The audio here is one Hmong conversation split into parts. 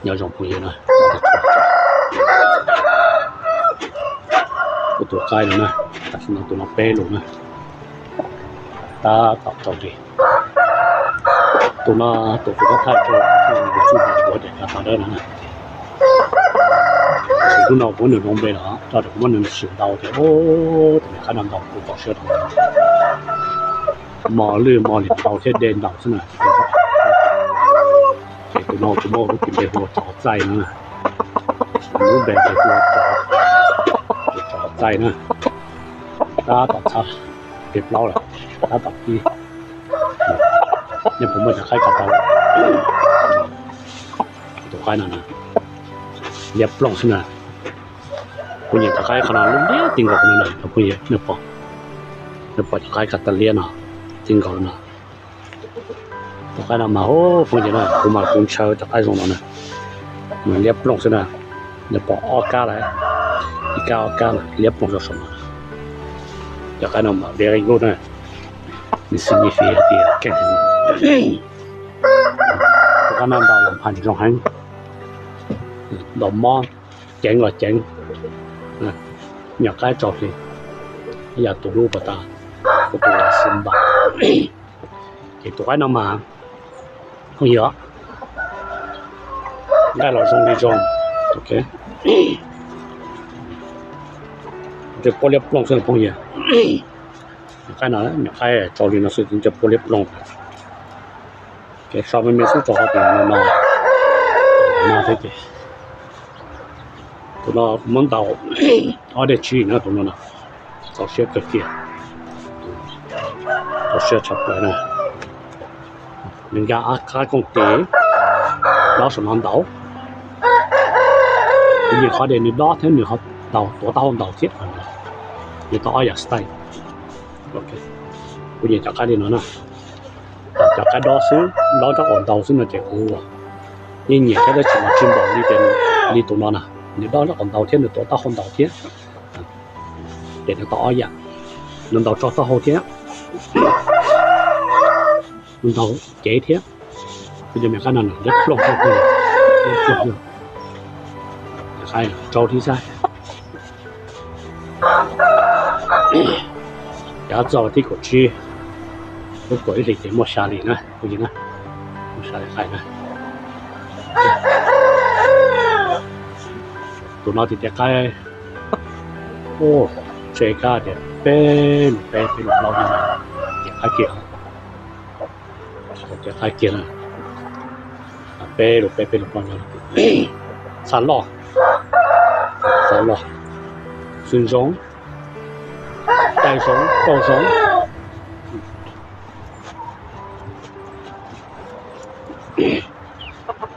Nyob zoo phooj ywg na, kuv tus qaib no na, tam sim no tus no peb lus na, tab tom tsaus nti. Tus no tus kuv thaij rau tus tsuj tus ntsuav ces nyob tod dawb no na. Tus no kuv muab nws lub npe los rau kuv muab nws sim ntau ces tus niam qaib no ntau kuv txaus siab rau. Mos lwj mos liam ntau thiab de ntau xwb na. Ces tus no kuv muab lub npe hu ua Tsov Txaij no na. Lub npe ces hu ua Tsov Txaij na. Tab tom txhab pem plaub lawm, tab tom pib. Nej puas muaj cov qaib ko tau? Tus qaib no na, liab plooj xwb na. Kuv nyiam cov qaib qhov no lub liab ti nkaus no na, nej pom, nej pom cov qaib ko tau liab no ti nkaus no. Tus qaib no mas phooj ywg na, kuv mas kuv ntshaw cov qaib zoo no na, nws liab plooj xwb na. Nej pom ob kab lawm, ib kab ob kab lawm liab plooj rau saum no. Cov qaib no mas very good na, nws significant tias keej heev. Tus qaib no ntaus los phaj zoo heev, ntaus mob ceev los ceev, nyuam qaib tsaus hli, ib yam tus hlub pas tas, kuv tus xim npaum. Ces tus qaib no mas phooj ywg, nqaij los zoo li zoo, ntsej puab liab plooj xwb phooj ywg. Nyuam qaib no, nyuam qaib tsaus li no xwb ntsej puab liab plooj. Ces so me me xwb rau qhov tias no, no thiab ces tus no muab ntaus ob daim tsib no, tus no na, txaus siab kawg kiag, txaus siab tshaj plaws na. Nws nkag qab kooj tes dob saum no ntaus. Kuv nyiam qhov tias nws dob thiab nws ho ntaus, tuav taub hau ntaus thiab. Nws tau ob yam style. Kuv nyiam cov qaib li no na. Cov qaib dob xwb, dob rab qaum ntaus xwb no ces kuv yeej nyiam thiab, tab sis mas tsis npaum li tias li tus no na, nws dob rab qaum ntaus thiab nws tuav taub hau ntaus thiab. Ces nws tau ob yam, nws ntaus tso taub hau thiab, nws ntaus cev thiab. Kuv cov me qaib no nws liab plooj, liab plooj, qaib rau thib xab. Yav txog vas thib kaum tsib, lub kaum ib hlis ces muaj xya hlis na, kuv na, muaj xya hlis qaib na. Tus no tias tias qaib, tseg kab tias peb lus peb, peb lus plaub no, tias qaib kiag, tias qaib kiag na, peb lus peb, peb lus plaub no, txha loj, txha loj, xwm zoo, tais zoo, kauj zoo.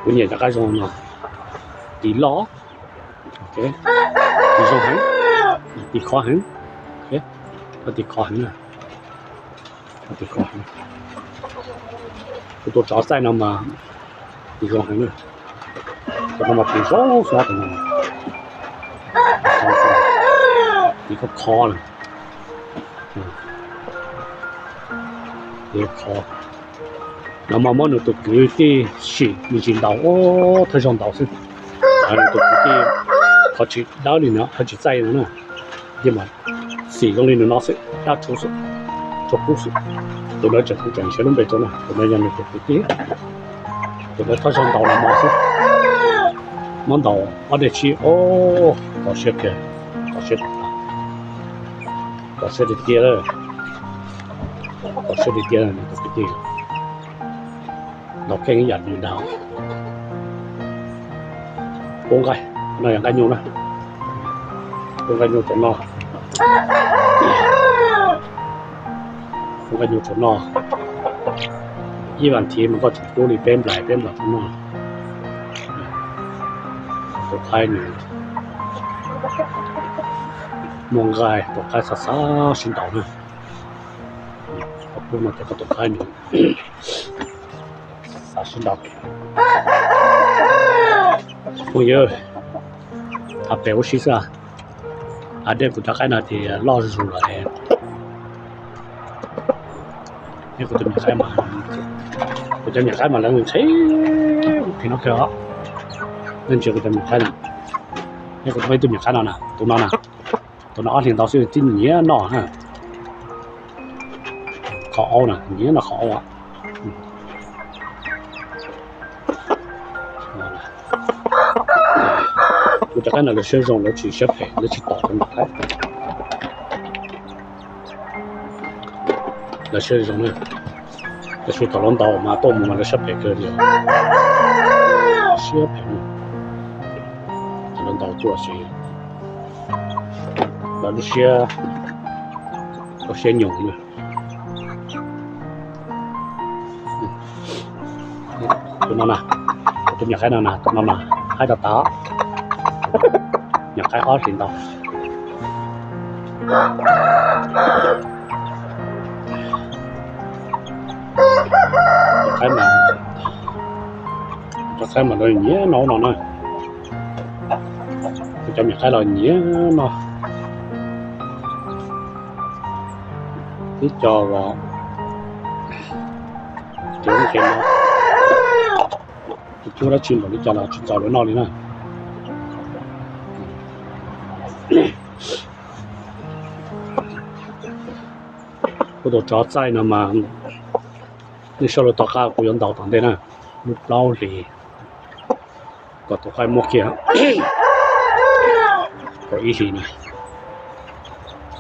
Kuv nyiam cov qaib zoo no, tis loj, tis zoo heev, tis khov heev, tis khov heev na, tis khov heev. Kuv tus tsov txaij no mas tis zoo heev na, tus no mas tis zoo xwb, tus no tis khov khov lawm, tis khov. No mas muab nws tus kwv tij sim me ntsis ntaus, thawj zaug ntaus xwb. Nws tus kwv tij qhov tsis dawb li no, qhov tsis txaij no na, yeej mas xim zoo li nws no xwb, dab tshuv xwb, tshuav kub xwb. Tus no tseem kuv tseem nrhiav lub npe rau na, tus no yog nws tus kwv tij. Tus no thawj zaug ntaus no mas xwb, muab ntaus ob daim tsib, txaus siab kiag, txaus siab, txaus siab tiag tiag, txaus siab tiag tiag nws tus kwv tij. Ntaus keej ib yam nws ntag. Pub nqaij, no yog nqaij nyuj na. Pub nqaij nyuj rau noj. Pub nqaij nyuj rau noj. Ib vas thiv mas koj tseem pub li peb nplais peb nplais rau noj. Tus qaib nws muaj nqaij, tus qaib xav xav sib ntaus na. Koj pub no ces koj tus qaib nws xav sib ntaus. Phooj ywg, tham pem ua si xwb. Dej kuv cov qaib no ces loj zuj zus lawm. Kuv tus me qaib mas, kuv Cov nyuam qaib mas lawv ntshe phim no kawg os. Nej ntsia kuv cov nyuam qaib na, nej kuv peb tug nyuam qaib no na, tus no na, tus no ob hlis ntau xwb twb nyiam noj na. Qhov aub na, nyiam noj qhov aub. Kuv cov qaib no lawv siab zoo, lawv tsis siab phem, lawv tsis tom kuv nyuam qaib. Lawv siab zoo na, lawv tsis tom lawv ntaus mas tuaj mus mas lawv siab phem kawg li. Siab phem, lawv ntaus tuaj ces lawv lub siab, lub siab nyoos na. Tus no na, tus nyuam qaib no na, tus no na, haib tas tas, nyuam qaib ob hlis ntau. Cov qaib mas lawv nyiam noj no na. Cov nyuam qaib los nyiam noj. Ib co uas cov no, tus cuab dab tsi npaum li cas los tsis txaus lawv noj li na. Kuv tus tsov txaij no mas nej saib lub tom qab kuv yuav ntaus tom ntej na, lub plaub hlis kom tus qaib muab kiag. Kaum ib hlis na,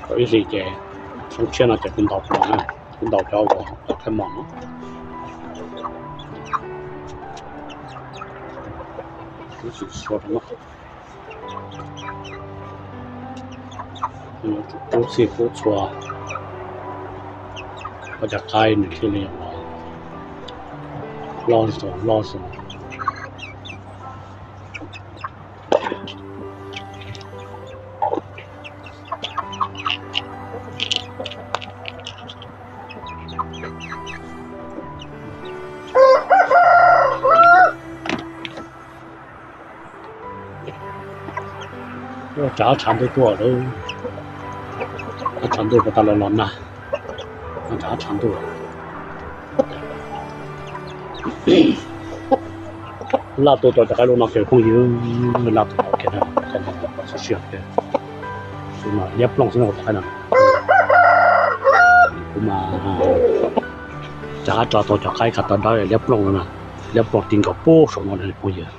kaum ib hlis ces xyoo tshiab no ces kuv ntaus, kuv ntaus cov uas qaib mos no. Yuav tsum pub txhij pub txhua, ua cas qaib nws thiaj li loj zoo loj zoo. Tsam tshav ntuj tuaj lawm, tshav ntuj puas tas los los nag, tsam tshav ntuj. Laj tuaj tau cov qaib lub no kiag phooj ywg, laj tuaj tau kiag na, txhob siab kiag. Liab plooj xwb na, cov qaib no. Kuv mas rov qab tso tau cov qaib kas tas dawb liab plooj no na, liab plooj ti nkaus pub saum no phooj ywg.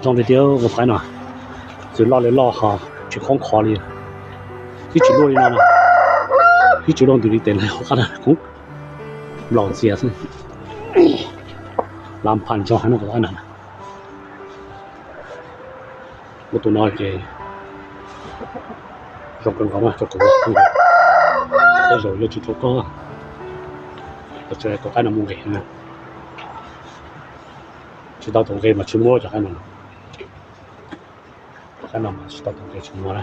Zoo li tias tus qaib no txwm loj li loj ho tsis khoob qhov li, twb tsis luaj li no na, twb tsis luaj ntws li tes na, qab na koob nplaum ntxias xwb. Lab phaj ntsoog heev no tus qaib na. Muaj tus no ces zoo kawg nkaus na, tso kuv, tej zaum yuav tsis tau koj, tus qaib no muaj nqis na. Tsis tau tus nqi mas tsis muab cov qaib no. Cov qaib no mas tsis tau tus nqi tsis muab na.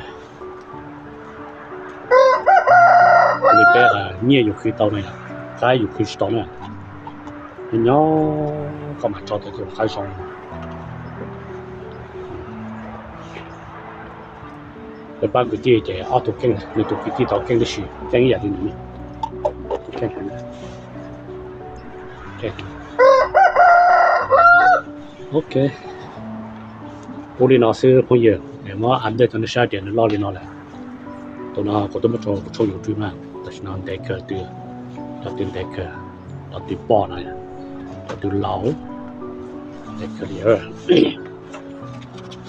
Li peb nyiaj yus khwv tau na, qaib yus khwv tsis tau na. Nyob nyob koj mam tso tau tus qaib zoo. Lawv pab kwv tij ces ob tug keej, nws tus kwv tij tau keej tib si, keej ib yam li nws. Ok, pub li no xwb phooj ywg, muab update rau nej saib tias nws loj li no lawm. Tus no kuv twb muab tso kuv tshooj YouTube na, tam sim no ntev kawg twg, cov twg ntev kawg, cov twg poj no, cov twg laus, ntev kawg li.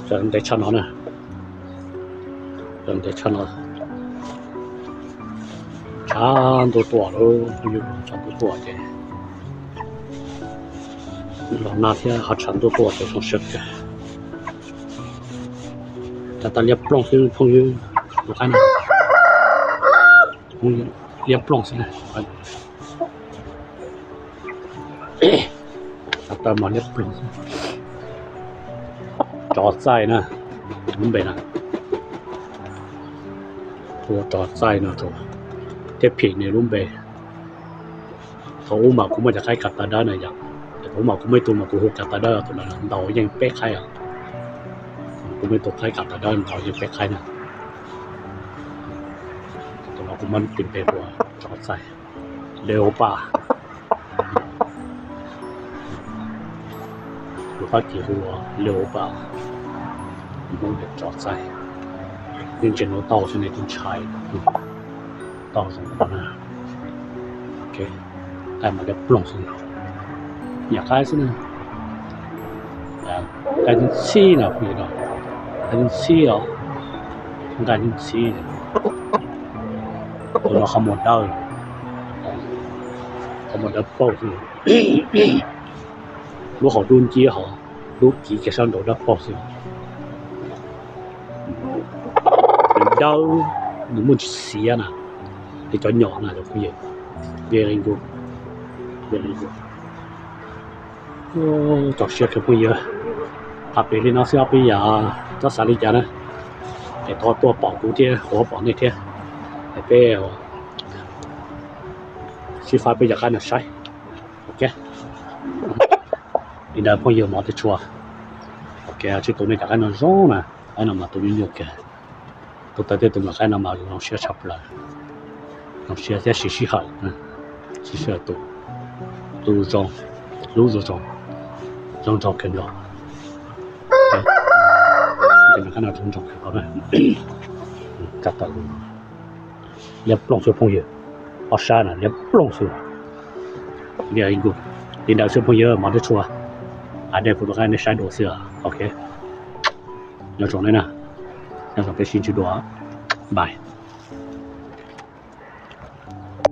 Cov ntev tshaj no na, cov ntev tshaj no, tshav ntuj tuaj lawm, tshav ntuj tuaj ces los nag thiab ho tshav ntuj tuaj ces zoo siab kawg. Cas tas liab plooj xwb phooj ywg, tus qaib no liab plooj xwb. Cas tas mas liab plooj xwb. Tsov txaij na, lub npe na, hu ua tsov txaij no, thiaj phim nws lub npe. Thaum ub mas kuv muaj cov qaib kas tas dawb na yom, thaum ub mas kuv muaj ib tug mas kuv hu kas tas dawb, tus no ntaus yeej peb qaib os. Kuv muaj ib tug qaib kas tas dawb ntaus yeej peb qaib na. Tus no kuv muab tis npe hu ua tsov txaij, Leopard. Tus fab kis hu ua Leopard, Hmoob tias tsov txaij. Yeej ntsia nuav tau xwb ne, tsis ntshai. Tau zoo na. Qaij mas liab ploog xwb, nyam qaib xwb na. Qaib txhib na, phooj ywg, qaib txhib os, nqaij txhib. Tus no qhov muag dawb, qhov muag dawb paug xwb. Lub hauv dub nciab hos, lub kiv kiag sab nraud dawb paug xwb. Nws dawb, nws muaj ntsis xiav na, li cov nyom na cov phooj ywg. Very good, very good. Txaus siab kawg phooj ywg. Qhov pem li no xwb os peb yawg, txhob xav li cas na. Es thov tuaj pom kuv thiab, kuv pom nej thiab. Es peb sib faib peb cov qaib no saib. Ok, li ntawd phooj ywg, hmoov tshua. Ok, sib tw nej cov qaib no zoo na, qaib no mas tus nyuaj nyuaj kawg. Tus tawv tej tus mas qaib no mas zoo siab tshaj plaws, zoo siab thiab siv sij hawm, siv sij hawm tus, tus zoo, lub zoo zoo, zoo nraug kawg nkaus. Qaib no zoo nraug kawg nkaus na. Liab ploog xwb phooj ywg, ob sab na liab ploog xwb. Li ntawd xwb phooj ywg, hmoov tshua. Ab, nej kuv tus qaib nej saib dua xwb. Ok, nyob zoo nej na, nyob zoo peb sib ntsib dua, bye.